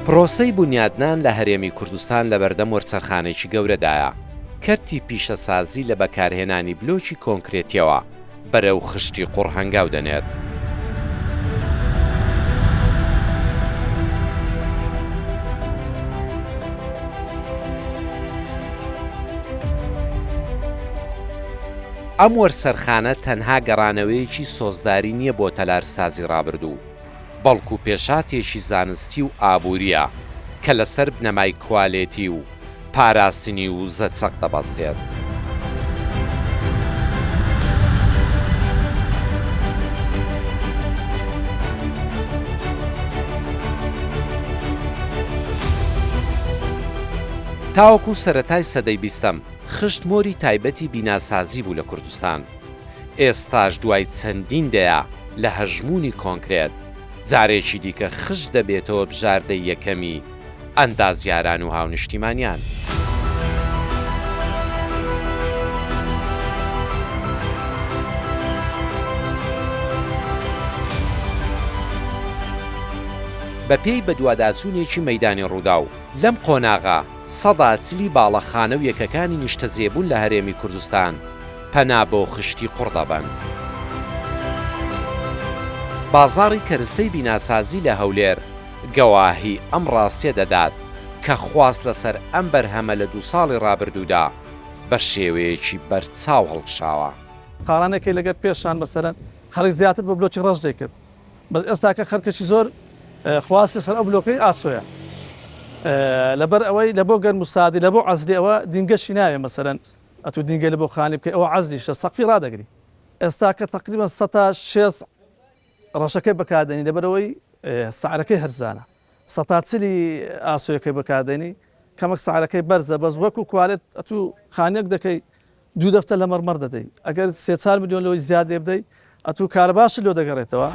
پرۆسەی بونیادنان لە هەرێمی کوردستان لەبەردەم وەرچەرخانێکی گەورەدایە، کەرتی پیشەسازی لە بەکارهێنانی بلۆکی کۆنکرێتیەوە بەرەو خشتی قوڕ هەنگاو دەنێت. ئەم وەرچەرخانە تەنها گەڕانەوەیەکی سۆزداری نییە بۆ تەلارسازی ڕابردوو، بەڵکو پێشهاتێکی زانستی و ئابوورییە کە لەسەر بنەمای کوالێتی و پاراستنی وزە چەق دەبەستێت. تاوەکو سەرەتای سەدەی بیستەم خشت مۆری تایبەتی بیناسازی بوو لە کوردستان. ئێستاش دوای چەندین دەیە لە هەژموونی کۆنکرێت، جارێکی دیکە خشت دەبێتەوە بژاردەی یەکەمی ئەندازیاران و هاونیشتیمانیان. بەپێی بەدواداچوونێکی مەیدانی رووداو، لەم قۆناغە سەدا چلی باڵەخانە و یەکەکانی نیشتەجێبوون لە هەرێمی کوردستان پەنا بۆ خشتی قوڕ دەبەن. بازاڕی کەرستەی بیناسازی لە هەولێر گەواهی ئەم ڕاستیە دەدات کە خواست لەسەر ئەم بەرهەمە لە دوو ساڵی ڕابردوودا بە شێوەیەکی بەرچاو هەڵکشاوە. قارانەکەی لەگەر پێشان مەسەلەن خەڵک زیاتر بە بلۆکی ڕەش دەیکرد بەس ئێستاکە خەرکەکی زۆر خواست لەسەر ئەو بلۆکەی ئاسۆیە لەبەر ئەوەی لە بۆ گەرم و ساردی لە بۆ عەزلی ئەوە دینگەشی ناوێ مەسەلەن ئەتوو دینگەی لە بۆ خانی بکەی ئەوە عەزلیشە سەقفی ڕادەگری ئێستاکە تەقریبەن سەتا شێست ڕەشەکەی بەکاردێنی لەبەرئەوەی سعرەکەی هەرزانە سەتا چلی ئاسۆیەکەی بەکاردێنی کەمەک سعرەکەی بەرزە بەس وەکو کوالێت ئەتوو خانیەک دەکەی دوو دەفتەر لە مەڕمەڕ دەدەی ئەگەر سێ چار ملیۆن لەوەی زیاد لێ بدەی ئەتوو کارەباشت لۆ دەگەڕێتەوە.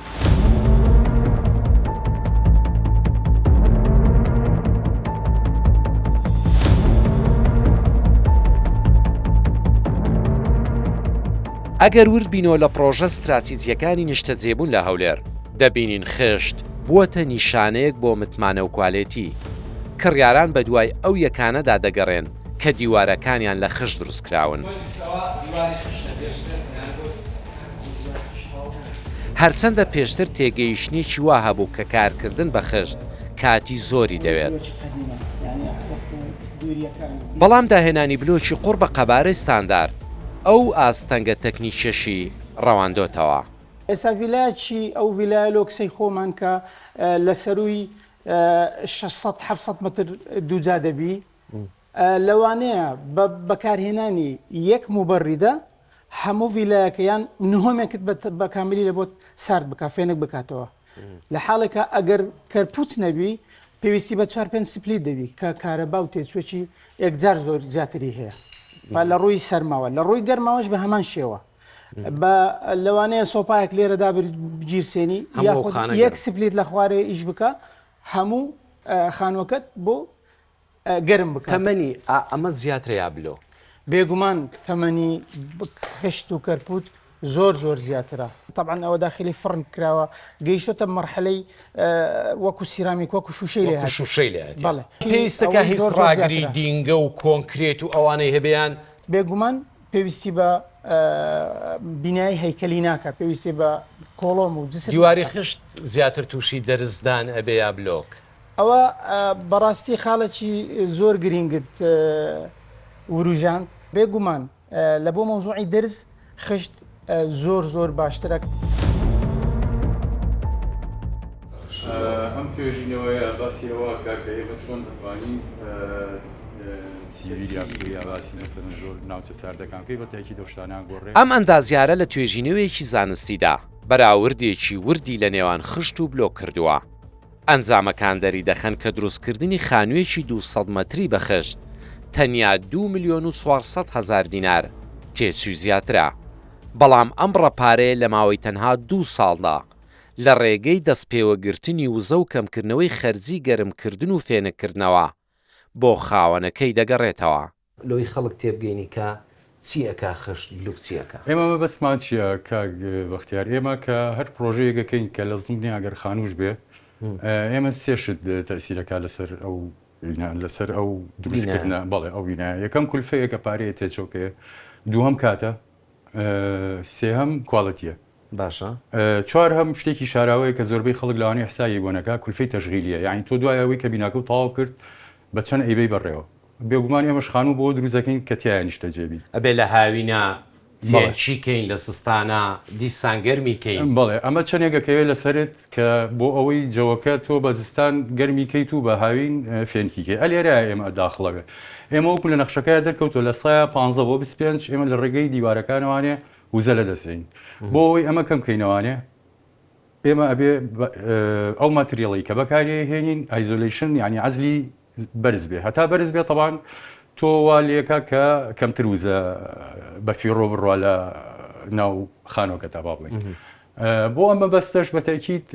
ئەگەر ورد بینەوە لە پڕۆژە ستراتیجییەکانی نیشتەجێبوون لە هەولێر، دەبینین خشت بووەتە نیشانەیەک بۆ متمانە و کوالێتی. کڕیاران بەدوای ئەو یەکانەدا دەگەڕێن کە دیوارەکانیان لە خشت دروستکراون. هەرچەندە پێشتر تێگەیشتنێکی وا هەبوو کە کارکردن بە خشت کاتی زۆری دەوێت، بەڵام داهێنانی بلۆکی قوڕ بە قەبارەی ستاندارد ئەو ئاستەنگە تەکنیکیەشی ڕەواندۆتەوە. ئێستا ڤیلایەکی ئەو ڤیلایە لۆکسەی خۆمان کە لە سەرووی 600 700 متر دووجا دەبی لەوانەیە بە بەکارهێنانی یەک موبەریدە هەموو ڤیلایەکە یان نهۆمێکت بە کاملی لە بۆت سارد بکا فێنک بکاتەوە لە حاڵێکا ئەگەر کەرپوچ نەبی پێویستی بە چوار پێنج split دەبی کە کارەبا و تێچووی یەکجار زۆر زیاتری هەیە لە ڕووی سەرماوە لە ڕووی گەرماوەش بە هەمان شێوە بە لەوانەیە سۆپایەک لێرەدا بگیرسێنی یاخود یەک split لە خوارێ ئیش بکە هەموو خانوەکەت بۆ گەرم بکات. تەمەنی ئا ئەمە زیاترە یا بلۆ؟ بێگومان تەمەنی خشت و کەرپوت زۆر زۆر زیاترە. تەبعەن ئەوە داخلی فڕن کراوە گەیشتۆتە مەرحەلەی وەکو سیرامیک وەکو شوشەی لێ وەکو شوشەی لێ هاتیە. بەڵێ. پێویستە کە ئەوەی هیچ زۆر زۆر ڕاگری زیاترە. دینگە و کۆنکرێت و ئەوانەی هەبێ یان؟ بێگومان پێویستی بە بینای هەیکەلی ناکا پێویستی بە کۆڵۆم و جسر دیواری ناکا. خشت زیاتر توشی دەرزدان ئەبێ یا بلۆک؟ ئەوە بەڕاستی خاڵێکی زۆر گرینگت وروژاند. بێ گومان لە بۆ مەوزوعی درز خشت زۆر زۆر باشترە. ئەم توێژینەوەیە باسی ئەوە ئەکا کە ئێمە چۆن ئەتوانین سیبیریا بکەی یا باسی مەسەلەن زۆر ناوچە ساردەکان بکەی بە تاکید ئەو شتانە گۆڕێ. ئەم ئەندازیارە لە توێژینەوەیەکی زانستیدا بەراوردێکی وردی لە نێوان خشت و بلۆک کردووە. ئەنجامەکان دەریدەخەن کە دروستکردنی خانوویەکی 200 مەتری بە خشت تەنیا 2 ملیۆن و 400 هەزار دینار تێچووی زیاترە، بەڵام ئەم بڕە پارەیە لە ماوەی تەنها دوو ساڵدا لە ڕێگەی دەستپێوەگرتنی وزە و کەمکردنەوەی خەرجی گەرمکردن و فێنککردنەوە بۆ خاوەنەکەی دەگەڕێتەوە. لەوەی خەڵک تێبگەینی کە چی ئەکا خشت بلوک چی ئەکا. ئێمە مەبەستمان چیە کاک بەختیار ئێمە کە هەر پرۆژەیەک ئەکەین کە لە زمنی ئەگەر خانووش بێ. ئێمە سێ شت تەئسیرەکا لەسەر ئەو لەسەر ئەو دروستکردنە بەڵێ ئەو بینایە یەکەم کولفەیە کە پارەیە تێچۆکەیە دووهەم کاتە سێهەم quality یە باشە. چوارهەم شتێکی شاراوەیە کە زۆربەی خەڵک لەوانەیە حسابی بۆ نەکا کولفەی تەشغیلیە یانی تۆ دوای ئەوەی کە بیناکەو تەواو کرد بە چەند ئەیبەی بەڕێوە بێگومان ئێمەش خانوو بۆ دروست دەکەین کە تیایا نیشتەجێ بین. ئەبێ لە هاوینا بەڵێ. فێنکی کەین لە زستانا دیسان گەرمی کەین. بەڵێ ئەمە چەنێک ئەکەوێ لەسەرت کە بۆ ئەوەی جەوەکە تۆ بە زستان گەرمی کەیت و بە هاوین فێنکی کەی ئەلێرەیە ئێمە داخڵەوێ ئێمە وەکو لە نەخشەکەیا دەرکەوتوە لە سایە 15 بۆ 25 ئێمە لە ڕێگەی دیوارەکانەوانێ وزە لەدەست ئەین بۆ ئەوەی ئەمە کەم کەینەوانێ ئێمە ئەبێ ئەو material ەی کە بەکاری هێنین isolation یعنی عەزلی بەرز بێ هەتا بەرز بێ تەبان تۆ وا لێکا کە کەمتر وزە بە فیڕۆ بڕوا لە ناو خانۆکە تا با بڵێین بۆ ئەم مەبەستەش بە تەئکید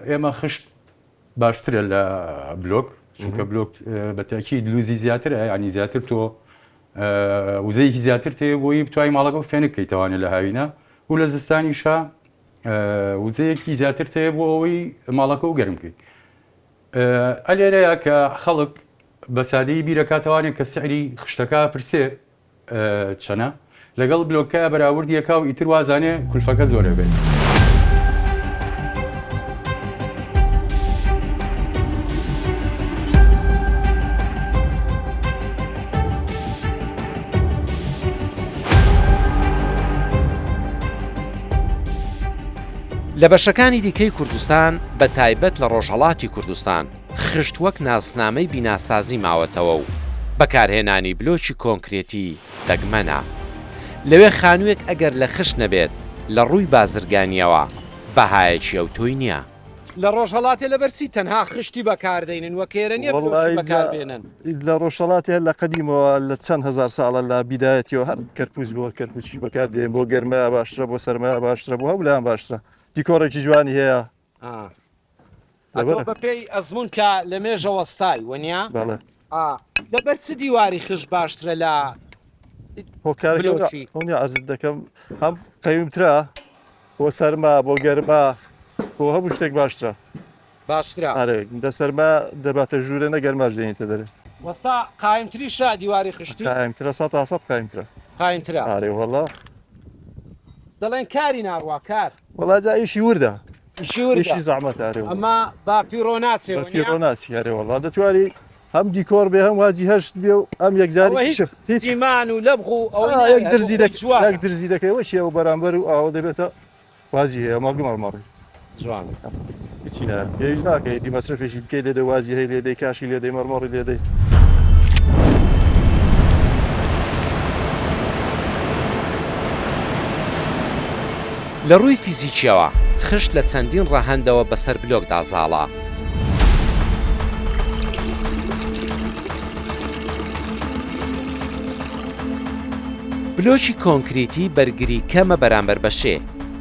ئێمە خشت باشترە لە بلۆک چونکە بلۆک بە تەئکید لوزی زیاترە یعنی زیاتر تۆ وزەیەکی زیاتر تێ بۆی بتوای ماڵەکە فێنک کەیتەوانێ لە هاوینە و لە زستانیشا وزەیەکی زیاتر تێ بۆ ئەوەی ماڵەکە و گەرم بکەیت ئەلێرەیە کە خەڵک بە سادەیی بیرەکاتەوانێ کە سعری خشتەکە پرسێ چەنە لەگەڵ بلۆکەیا بەراوردی ئەکا و ئیتر وازانێ کولفەکە زۆر ئەبێت. لە بەشەکانی دیکەی کوردستان بە تایبەت لە ڕۆژهەڵاتی کوردستان، خشت وەک ناسنامەی بیناسازی ماوەتەوە و بەکارهێنانی بلۆکی کۆنکرێتی دەگمەنە. لەوێ خانووێک ئەگەر لە خشت نەبێت لە ڕووی بازرگانییەوە بەهایەکی ئەوتۆی نییە. لە ڕۆژهەڵاتێ لەبەر چی تەنها خشتی بەکار دەینن وە کێرە نیە بلۆکی بەکار بێنن؟ لە ڕۆژهەڵاتێ هەر لە قەدیمەوە لە چەند هەزار ساڵە لە بیدایەتیەوە هەر کەرپوچ بووە کەرپوچیش بەکار دێن بۆ گەرمە باشترە بۆ سەرما باشترە بۆ هەموو لایان باشترە دیکۆڕێکی جوانی هەیە. ئەتۆ بە پێی ئەزموون کە لە مێژە وەستای وەنیە؟ بەڵێ. ئا لەبەر چ دیواری خشت باشترە لە هۆکارەکەی بلۆکی؟ ئەو نیە عەرزت دەکەم هەم قەویمترە بۆ سەرما بۆ گەرما بۆ هەموو شتێک باشترە. باشترە. ئەرێ دە سەرما دەباتە ژوورێ نە گەرماش دێنیتە دەرێ. وەستا قایمتریشە دیواری خشتی؟ قایمترە سەتا سەد قایمترە. قایمترە. ئەرێ وەڵا. دەڵێن کاری ناڕوا کار. وەڵا جا ئیشی وردە. ئیشی وردە. ئیشی زەحمەتە ئەرێ وەڵا. ئەمە بە فیڕۆ ناچێ بە فیڕۆ ناچی ئەرێ وەڵا دەتوانی هەم دیکۆر بێ هەم واجی هەشت بێ و ئەم یەکجاری ئەوە هیچ هیچ سیمان و لەبغ و ئەوەی ئا یەک ناوێ هەر بۆ درزی خۆی دەک جوانە. یەک درزی دەکەی وەکی ئەو بەرامبەر و ئاوە دەبێتە واجی هەیە مەڵگە مەڕمەڕی. جوانە. هیچی نایە پێویست ناکەی ئیدی مەسرەفێکی دیکەی لێدەی وازی هەی لێدەی کاشی لێدەی مەڕمەڕی لێدەی. لە ڕووی فیزیکییەوە خشت لە چەندین ڕەهەندەوە بەسەر بلۆکدا زاڵە. بلۆکی کۆنکریتی بەرگری کەمە بەرامبەر بە شێ،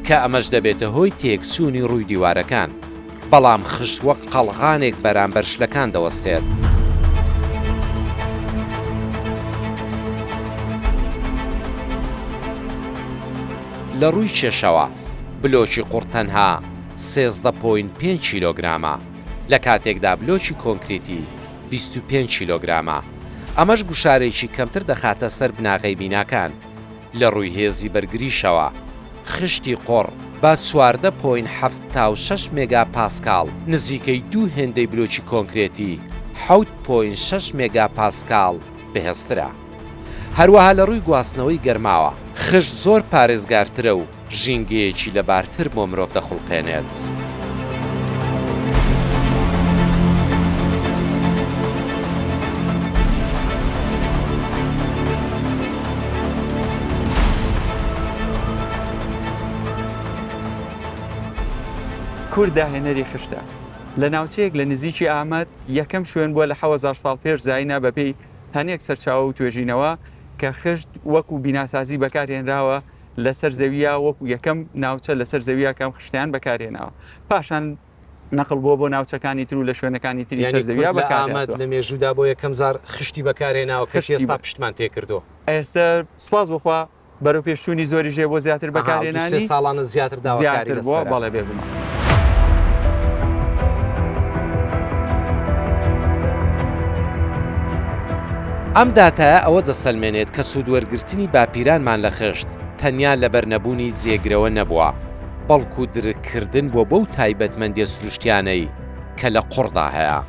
کە ئەمەش دەبێتە هۆی تێکچوونی ڕووی دیوارەکان، بەڵام خشت وەک قەڵغانێک بەرامبەر شلەکان دەوەستێت. لە ڕووی کێشەوە، بلۆکی قوڕ تەنها 13 point پێنج کیلۆگرامە، لە کاتێکدا بلۆکی کۆنکریتی 25 کیلۆگرامە، ئەمەش گوشارێکی کەمتر دەخاتە سەر بناغەی بیناکان. لە ڕووی هێزی بەرگریشەوە، خشتی قوڕ بە 14 point 76 مێگا پاسکاڵ نزیکەی دوو هێندەی بلۆکی کۆنکرێتی حەوت point شەش مێگا پاسکاڵ بەهێزترە. هەروەها لە ڕووی گواستنەوەی گەرماوە، خشت زۆر پارێزگارترە و ژینگەیەکی لەبارتر بۆ مرۆڤ دەخوڵقێنێت. کورد داهێنەری خشتە. لە ناوچەیەک لە نزیکی ئامەد یەکەم شوێن بووە لە حەوەزار ساڵ پێش زایینە بەپێی هەنێک سەرچاوە و توێژینەوە کە خشت وەکو بیناسازی بەکارهێنراوە لەسەر زەویە وەکو یەکەم ناوچە لەسەر زەویە کە ئەم خشتەیان بەکارهێناوە پاشان نەقڵ بووە بۆ ناوچەکانی تر و لە شوێنەکانی تری سەر یانی زەویە کورد لە بەکار ئامەد هاتووە. لە مێژوودا بۆ یەکەم جار خشتی بەکارهێناوە کەچی خشتی ئێستا بە. پشتمان تێکردووە. ئێستا سوپاس بۆ خوا بەرەوپێشچوونی زۆریش هەیە بۆ زیاتر ئەها ئەو دوو سێ بەکارهێنانی ساڵانە زیاتر داواکاری زیاتر بووە لەسەرە. بەڵێ بێگومان. ئەم داتایە ئەوە دەسەلمێنێت کە سوودوەرگرتنی باپیرانمان لە خشت تەنیا لەبەر نەبوونی جێگرەوە نەبووە، بەڵکو درککردن بووە بەو تایبەتمەندییە سروشتیانەی کە لە قوڕدا هەیە.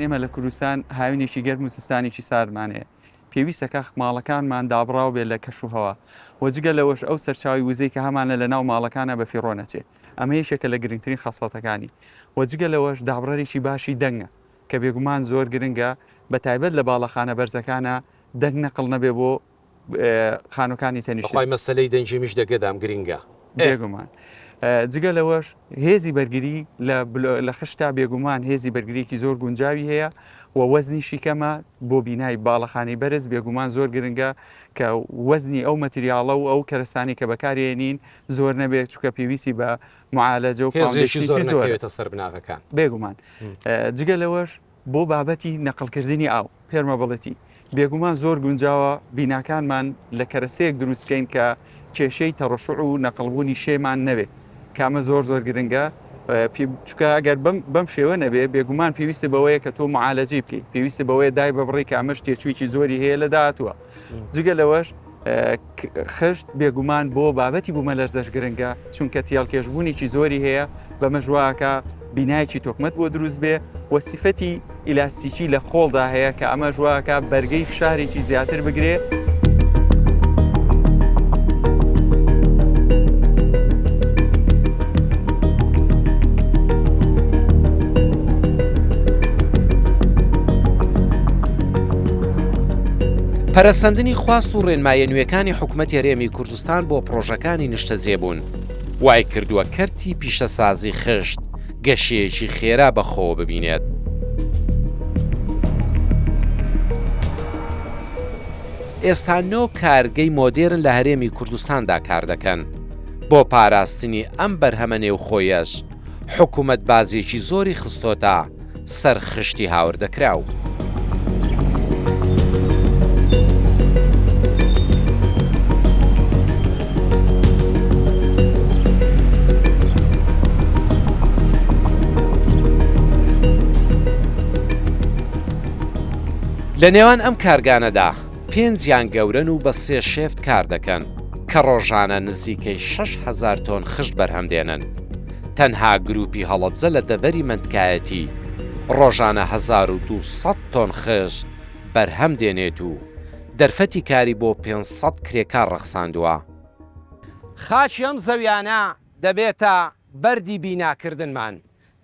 ئێمە لە کوردستان هاوینێکی گەرم و زستانێکی ساردمان هەیە، پێویستە کە ماڵەکانمان دابڕاو بێت لە کەشوهەوا و جگە لەوەش ئەو سەرچاوەی وزەی کە هەمانە لە ناو ماڵەکانا بەفیڕۆ نەچێ، ئەمە یەکێکە لە گرنگترین خەسڵەتەکانی و جگە لەوەش دابڕەرێکی باشی دەنگە کە بێگومان زۆر گرنگە بە تایبەت لە باڵەخانە بەرزەکانا دەنگ نەقڵ نەبێ بۆ خانوەکانی تەنیشت. بەخوای مەسەلەی دەنگی میش دەگەدام گرنگە. بێگومان جگە لەوەش هێزی بەرگری لە لە خشتا بێگومان هێزی بەرگریکی زۆر گونجاوی هەیە و وەزنیشی کەمە بۆ بینای باڵەخانەی بەرز بێگومان زۆر گرنگە کە وەزنی ئەو مەتریاڵە و ئەو کەرەستانەی کە بەکارێنین زۆر نەبێت چونکە پێویستی بە معالەجە و هێزێکی فاوندەیشنێکی زۆر زۆرە. نەکەوێتە سەر بناغەکان. بێگومان جگە لەوەش بۆ بابەتی نەقڵکردنی ئاو، Permeability، بێگومان زۆر گونجاوە بیناکانمان لە کەرەسەیەک دروست بکەین کە کێشەی تەڕەشوع و نەقڵبوونی شێمان نەبێ کە ئەمە زۆر زۆر گرنگە چونکە ئەگەر بەم شێوە نەبێ بێگومان پێویستە بەوەیە کە تۆ معالەجەی بکەیت پێویستە بەوەیە دای بەبڕی کە ئەمەش تێچوویەکی زۆری هەیە لە داهاتووە جگە لەوەش خشت بێگومان بۆ بابەتی بوومەلەرزەش گرنگە، چونکە تێڵکێشبوونێکی زۆری هەیە، بەمەش واکا بینایەکی تۆکمەت بۆ دروست بێ و سیفەتی ئیلاستیکی لە خۆڵدا هەیە کە ئەمەش واکا بەرگەی فشارێکی زیاتر بگرێ. پەرەسەندنی خواست و ڕێنماییە نوێکانی حکومەتی هەرێمی کوردستان بۆ پڕۆژەکانی نیشتەجێبوون، وایکردووە کەرتی پیشەسازی خشت گەشەیەکی خێرا بەخۆوە ببینێت. ئێستا نۆ کارگەی مۆدێرن لە هەرێمی کوردستاندا کاردەکەن، بۆ پاراستنی ئەم بەرهەمە نێوخۆیەش حکومەت باجێکی زۆری خستۆتە سەر خشتی هاوردەکراو. لە نێوان ئەم کارگانەدا پێنجیان گەورەن و بە سێ شێفت کار دەکەن کە ڕۆژانە نزیکەی 6000 تۆن خشت بەرهەم دێنن. تەنها گروپی هەڵەبجە لە دەڤەری مەنتکایەتی ڕۆژانە 1200 تۆن خشت بەرهەم دێنێت و دەرفەتی کاری بۆ 500 کرێکار ڕەخساندووە. خاکی ئەم زەویانە دەبێتە بەردی بیناکردنمان،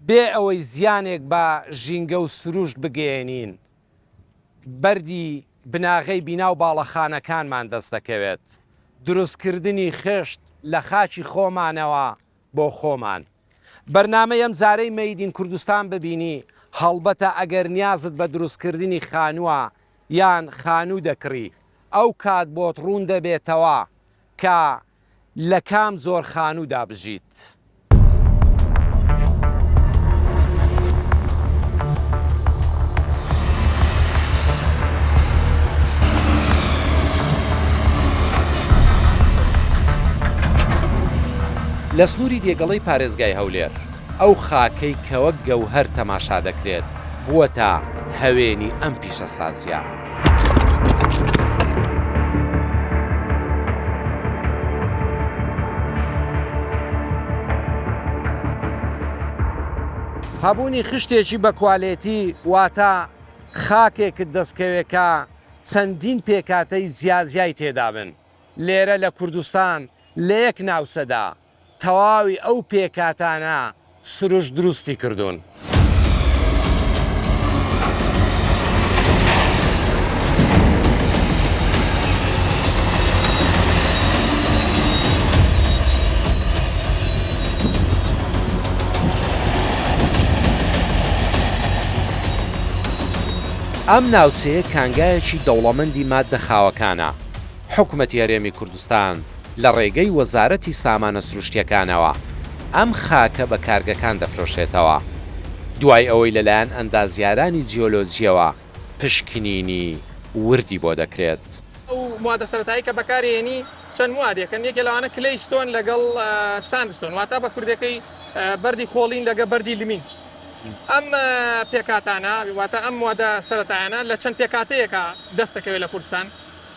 بێ ئەوەی زیانێک بە ژینگە و سروشت بگەیەنین، بەردی بناغەی بینا و باڵەخانەکانمان دەست دەکەوێت، دروستکردنی خشت لە خاکی خۆمانەوە بۆ خۆمان. بەرنامەی ئەمجارەی مەید ئین کوردستان ببینی، هەڵبەتە ئەگەر نیازت بە دروستکردنی خانووە یان خانوو دەکڕی، ئەو کات بۆت ڕوون دەبێتەوە کە لە کام جۆر خانوودا بژیت. لە سنووری دێگەڵەی پارێزگای هەولێر، ئەو خاکەی کە وەک گەوهەر تەماشا دەکرێت، بووەتە هەوێنی ئەم پیشەسازییە. هەبوونی خشتێکی بە کوالێتی واتە خاکێکت دەستکەوێت کە چەندین پێکهاتەی جیاجیای تێدابن، لێرە لە کوردستان لە یەک ناوچەدا تەواوی ئەو پێکهاتانە سروشت دروستی کردوون. ئەم ناوچەیە کانگایەکی دەوڵەمەندی ماددە خاوەکانە، حکومەتی هەرێمی کوردستان لە ڕێگەی وەزارەتی سامانە سروشتییەکانەوە ئەم خاکە بە کارگەکان دەفرۆشێتەوە، دوای ئەوەی لەلایەن ئەندازیارانی جیۆلۆجییەوە پشکنینی وردی بۆ دەکرێت. ئەو موادە سەرەتایی کە بەکارێنی چەند موادێکن یەکێ لەوانە claystone لەگەڵ sandstone واتا بە کوردەکەی بەردی خۆڵین لەگە بەردی لمین. ئەم پێکهاتانە واتە ئەم موادە سەرەتایانە لە چەند پێکهاتەیەکا دەست دەکەوێت لە کوردستان.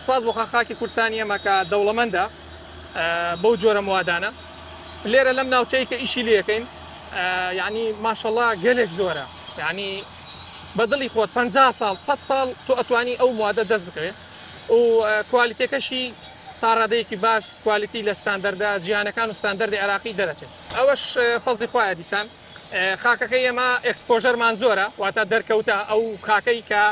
سوپاس بۆ خوا خاکی کوردستانی ئێمە کە دەوڵەمەندە بەو جۆرە موادانە. لێرە لەم ناوچەی کە ئیشی لێکەین یانی ماشەڵا گەلێک زۆرە یانی بە دڵی خۆت 50 ساڵ 100 ساڵ تۆ ئەتوانی ئەو موادە دەست بکەوێت و کوالیتەکەشی تا ڕادەیەکی باش کوالیتی لە ستاندەردە جیهانەکان و ستاندەردی عێراقی دەرەچێت. ئەوەش فەزڵی خوایە دیسان خاکەکەی ئێمە exposure مان زۆرە واتە دەرکەوتە ئەو خاکەی کە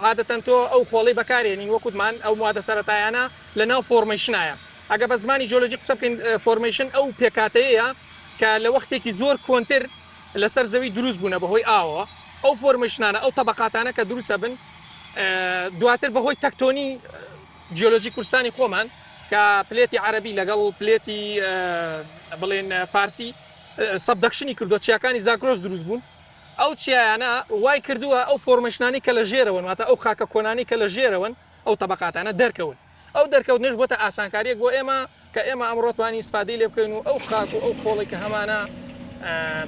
عادەتەن تۆ ئەو خۆڵەی بەکارێنین وەک وتمان ئەو موادە سەرەتایانە لە ناو formation ایە ئەگە بە زمانی جیۆلۆجی قسە بکەین formation ئەو پێکهاتەیەیە کە لە وەختێکی زۆر کۆنتر لەسەر زەوی دروست بوونە بەهۆی ئاوەوە ئەو formation انە ئەو تەبەقاتانە کە دروستە بن دواتر بەهۆی تەکتۆنی جیۆلۆجی کوردستانی خۆمان کە plate ی عەرەبی لەگەڵ plate ی بڵێن فارسی subduction ی کردووە چیاکانی زاگرۆس دروست بوون ئەو چیایانە وای کردووە ئەو formation انەی کە لە ژێرەوەن واتە ئەو خاکە کۆنانەی کە لە ژێرەوەن ئەو تەبەقاتانە دەرکەون ئەو دەرکەوتنەش بۆتە ئاسانکاریەک بۆ ئێمە کە ئێمە ئەمڕۆ توانین ئیسفادەی لێ بکەین و ئەو خاک و ئەو خۆڵەی کە هەمانە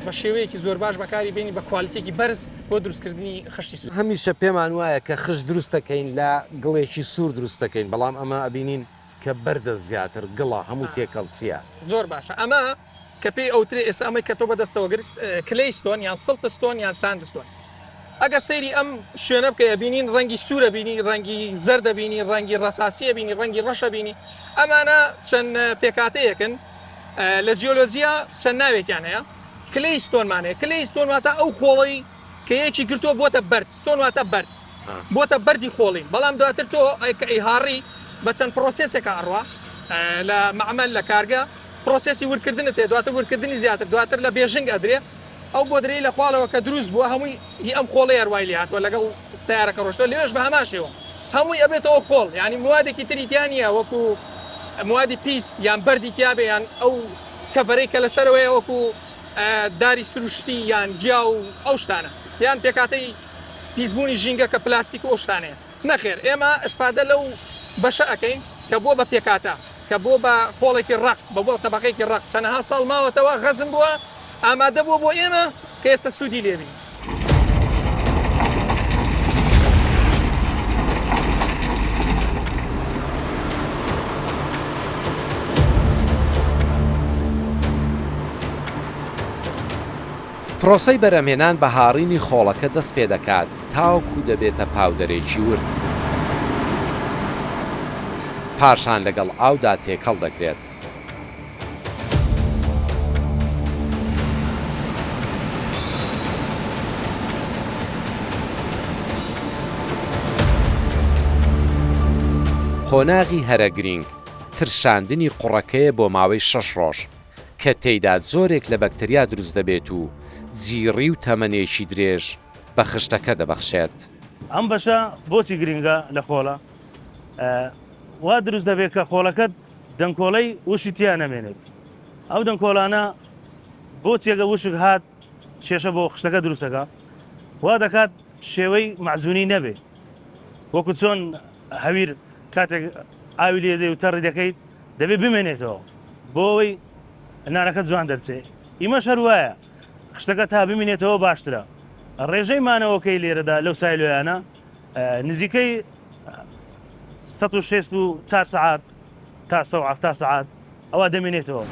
بە شێوەیەکی زۆر باش بەکاری بێنین بە کوالیتیەکی بەرز بۆ دروستکردنی خشتی سوور. هەمیشە پێمان وایە کە خشت دروست دەکەین لە گڵێکی سوور دروست دەکەین بەڵام ئەمە ئەبینین کە بەردە زیاتر گڵە هەموو تێکەڵچیە. زۆر باشە ئەمە کە پێی ئەوترێ ئێستا ئەمەی کە تۆ بەدەستەوە گرت claystone یان siltstone یان sandstone ئەگەر سەیری ئەم شوێنە بکەی ئەبینین ڕەنگی سوور ئەبینی ڕەنگی زەرد ئەبینی ڕەنگی ڕەساسی ئەبینی ڕەنگی ڕەش ئەبینی ئەمانە چەند پێکهاتەیەکن لە جیۆلۆجیا چەند ناوێکیان هەیە claystone مان هەیە claystone واتە ئەو خۆڵەی کە یەکی گرتووە بۆتە بەرد stone واتە بەرد بۆتە بەردی خۆڵین بەڵام دواتر تۆ کە ئەیهاڕی بە چەند process ێکا ئەڕوا لە مەعمەل لە کارگە process ی وردکردنت هەیە دواتر وردکردنی زیاتر دواتر لە بێژنگ ئەدرێ ئەو بۆدرەی لە خواڵەوە کە دروست بووە هەمووی هی ئەم خۆڵەیە هەر وای لێ هاتووە لەگەڵ سەیارەکە ڕۆشتووە لەوێش بە هەمان شێوە هەمووی ئەبێتەوە خۆڵ یانی موادێکی تری تیا نییە وەکو موادی پیس یان بەردی تیا بێ یان ئەو کەڤەرەی کە لەسەرەوەیە وەکو داری سروشتی یان گیا و ئەو شتانە یان پێکهاتەی پیسبوونی ژینگە کە پلاستیک و ئەو شتانەیە. نەخێر ئێمە ئیسفادە لەو بەشە ئەکەین کە بووە بە پێکهاتە، کە بووە بە خۆڵێکی ڕەق، بە بووە تەبەقەیەکی ڕەق، چەنەها ساڵ ماوەتەوە، غەزم بووە، ئامادە بووە بۆ ئێمە کە ئێستا سوودی لێ بینین. پرۆسەی بەرهەمهێنان بە هاڕینی خۆڵەکە دەست پێدەکات تاوەکو دەبێتە پاودەرێکی ورد. پاشان لەگەڵ ئاودا تێکەڵ دەکرێت. قۆناغی هەرە گرینگ ترشاندنی قوڕەکەیە بۆ ماوەی شەش ڕۆژ. کە تێیدا جۆرێک لە بەکتریا دروست دەبێت و جیڕی و تەمەنێکی درێژ بە خشتەکە دەبەخشێت. ئەم بەشە بۆچی گرنگە لە خۆڵە؟ وا دروست دەبێت کە خۆڵەکەت دەنکۆڵەی وشی تیا نەمێنێت. ئەو دەنکۆڵانە بۆچی ئەگەر وشک هات کێشە بۆ خشتەکە دروست دەکات، وا دەکات شێوەی مەعجونی نەبێت. وەکو چۆن هەویر کاتێک ئاوی لێ دێ و تەڕی دەکەیت دەبێت بمێنێتەوە بۆ ئەوەی نانەکە جوان دەرچێ ئیمەش هەر وایە خشتەکە تا بمینێتەوە باشترە ڕێژەی مانەوەکەی لێرەدا لەو سایلۆیانە نزیکەی 164 سەعات تا 170 سەعات ئەوا دەمێنێتەوە.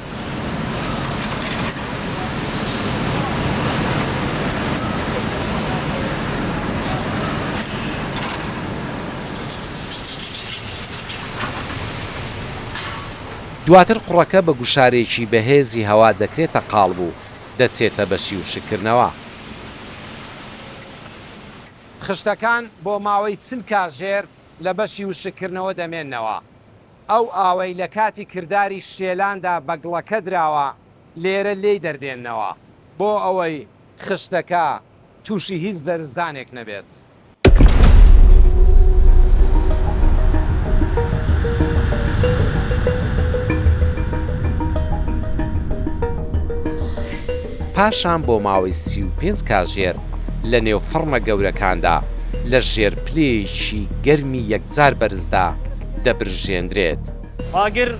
دواتر قوڕەکە بە گوشارێکی بەهێزی هەوا دەکرێتە قاڵب و دەچێتە بەشی وشککردنەوە. خشتەکان بۆ ماوەی 40 کاژێر لە بەشی وشککردنەوە دەمێننەوە. ئەو ئاوەی لە کاتی کرداری شێلاندا بە گڵەکە دراوە لێرە لێی دەردێننەوە بۆ ئەوەی خشتەکە تووشی هیچ دەرزدانێک نەبێت. پاشان بۆ ماوەی 35 کاژێر لە نێو فڕنە گەورەکاندا لە ژێر پلەیەکی گەرمی یەکجار بەرزدا دەبرژێندرێت. ئاگر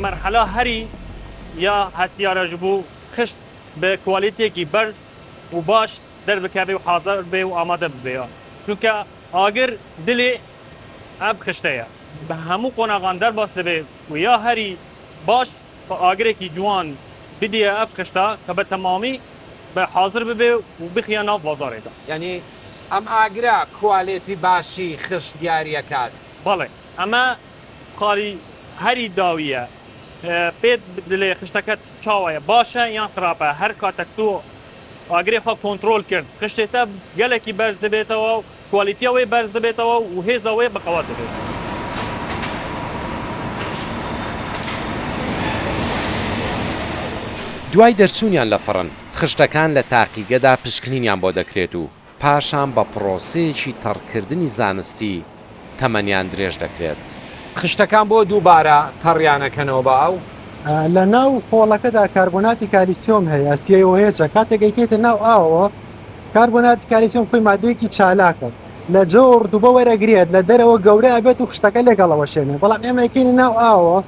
مەرحەلە هەری یا هەستیارە ژ بۆ خشت بە کوالیتیەکی بەرز. و باش دەربکەوێ و حازر بێ و ئامادە ببێ چونکە ئاگر دلێ ئەم خشتەیە بە هەموو قۆناغان دەرباس دەبێ و یا هەری باش بە ئاگرێکی جوان بدیە ئەف خشتە کە بە تەمامی بە حازر ببێ و بخیە ناو بازارێدا. یانی ئەم ئاگرە کوالێتی باشی خشت دیاری ئەکات؟ بەڵێ ئەمە خاڵی هەری داویە پێت دلێ خشتەکەت چاوایە باشە یان خراپە هەر کاتەک تۆ ئاگرێ خۆ کۆنترۆل کرد خشتێتە گەلەکی بەرز دەبێتەوە و کوالیتیا وێ بەرز دەبێتەوە و هێزا وێ بەقەوەت دەبێت. دوای دەرچوونیان لە فڕن، خشتەکان لە تاقیگەدا پشکنینیان بۆ دەکرێت و پاشان بە پڕۆسەیەکی تەڕکردنی زانستی تەمەنیان درێژ دەکرێت. خشتەکان بۆ دووبارە تەڕیانەکەنەوە بە ئاو؟ لە ناو خۆڵەکەدا کاربۆناتی کالیسیۆم هەیە، CaOH، کاتێک ئەیکەیتە ناو ئاوەوە کاربۆناتی کالیسیۆم خۆی مادەیەکی چالاکە لە جەو و ڕتوبە وەرەگرێت لە دەرەوە گەورە ئەبێت و خشتەکە لێک هەڵەوەشێنێ بەڵام ئێمە ئەیکەینە ناو ئاوەوە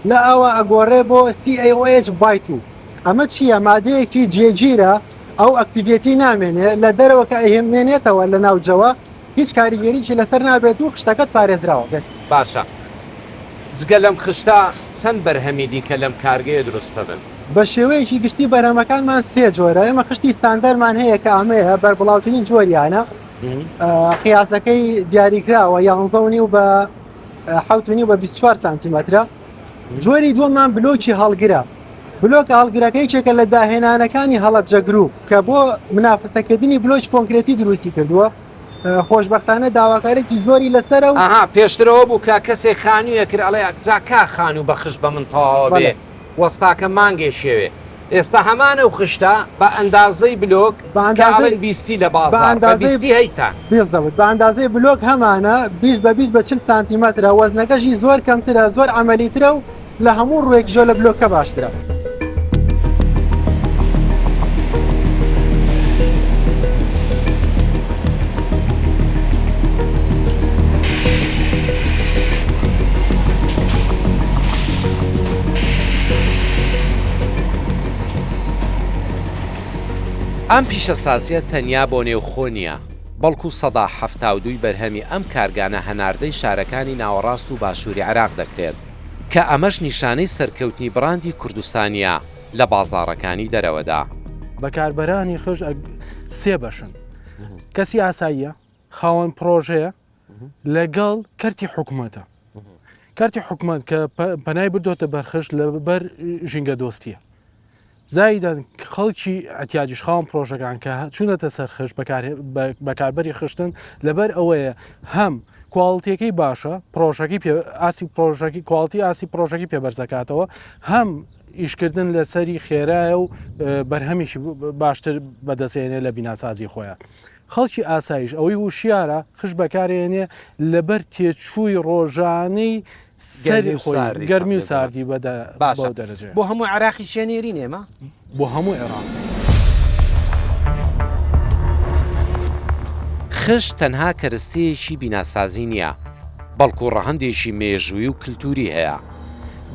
لە ئاوا ئەگۆڕێ بۆ CaOH by two ئەمە چییە مادەیەکی جێگیرە ئەو activity نامێنێ لە دەرەوە کە ئەیهمێنێتەوە لە ناو جەوە هیچ کاریگەریی لەسەر نابێت و خشتەکەت پارێزراوە بێت. باشە جگە لەم خشتە چەند بەرهەمی دیکە لەم کارگەیە دروست دەبن؟ بە شێوەیەکی گشتی بەرهەمەکانمان سێ جۆرە، ئێمە خشتی ستاندەرمان هەیە کە ئەمەیە بەربڵاوترین جۆریانە، قیاسەکەی دیاریکراوە یانزە و نیو بە حەوت و نیو بە 24 سانتیمەترە. جۆری دووەممان بلۆکی هەڵگرە، بلۆکە هەڵگرەکە یەکێکە لە داهێنانەکانی هەڵەبجە گروپ کە بۆ منافسەکردنی بلۆکی کۆنکرێتی دروستی کردووە، خۆشبەختانە داواکارێکی زۆری لەسەرە و. ئەها پێشتر ئەوە بوو کە کەسێک خانوویە کرد ئەڵێ جا کا خانوو بە خشت بە من تەواوە بێ وەستاکە مانگێ شێوێ ئێستا هەمان ئەو خشتە بە ئەندازەی بلۆک کە ئەڵێن بیستی لە بازاڕ بە بیستی هەیتان. بزەبت بە ئەندازەی بلۆک هەمانە 20 بە 20 بە 40 سانتیمەترە وەزنەکەشی زۆر کەمترە زۆر عەمەلیترە و لە هەموو ڕووێکیشەوە لە بلۆکە باشترە. ئەم پیشەسازییە تەنیا بۆ نێوخۆ نییە، بەڵکو 72% ی بەرهەمی ئەم کارگانە هەناردەی شارەکانی ناوەڕاست و باشووری عێراق دەکرێت. کە ئەمەش نیشانەی سەرکەوتنی بڕاندی کوردستانییە لە بازاڕەکانی دەرەوەدا. بەکاربەرانی خشت سێ بەشن، کەسی ئاساییە، خاوەن پڕۆژەیە، لەگەڵ کەرتی حکومەتە. کەرتی حکومەت کە پەنای بردۆتە بەر خشت لەبەر ژینگە دۆستیە. زایدەن خەڵکی ئەتیاجیش خاوەن پرۆژەکان کە چوونەتە سەر خشت بەکاربەری خشتن لەبەر ئەوەیە هەم کواڵتیەکەی باشە پرۆژەکەی پێ ئاسی پرۆژەکی کواڵتی ئاسی پرۆژەکەی پێ بەرزەکاتەوە هەم ئیشکردن لەسەری خێرایە و بەرهەمێکی باشتر بەدەستێنێ لە بیناسازی خۆیان. خەڵکی ئاسایش ئەوەی وشیارە خشت بەکارێنێ لەبەر تێچووی ڕۆژانەی سەری خۆی گەرمی و ساردی بە باشە بۆ هەموو عێراقیش ئەنێرین ئێمە؟ بۆ هەموو عێراق. خشت تەنها کەرستەیەکی بیناسازی نییە، بەڵکو ڕەهەندێکی مێژووی و کلتوری هەیە.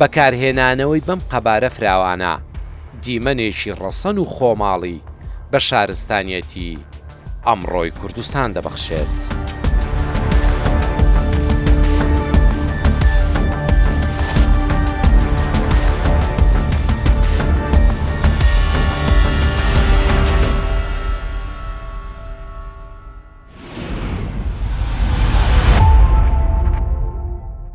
بەکارهێنانەوەی بەم قەبارە فراوانە، دیمەنێکی ڕەسەن و خۆماڵی بە شارستانیەتی ئەمڕۆی کوردستان دەبەخشێت.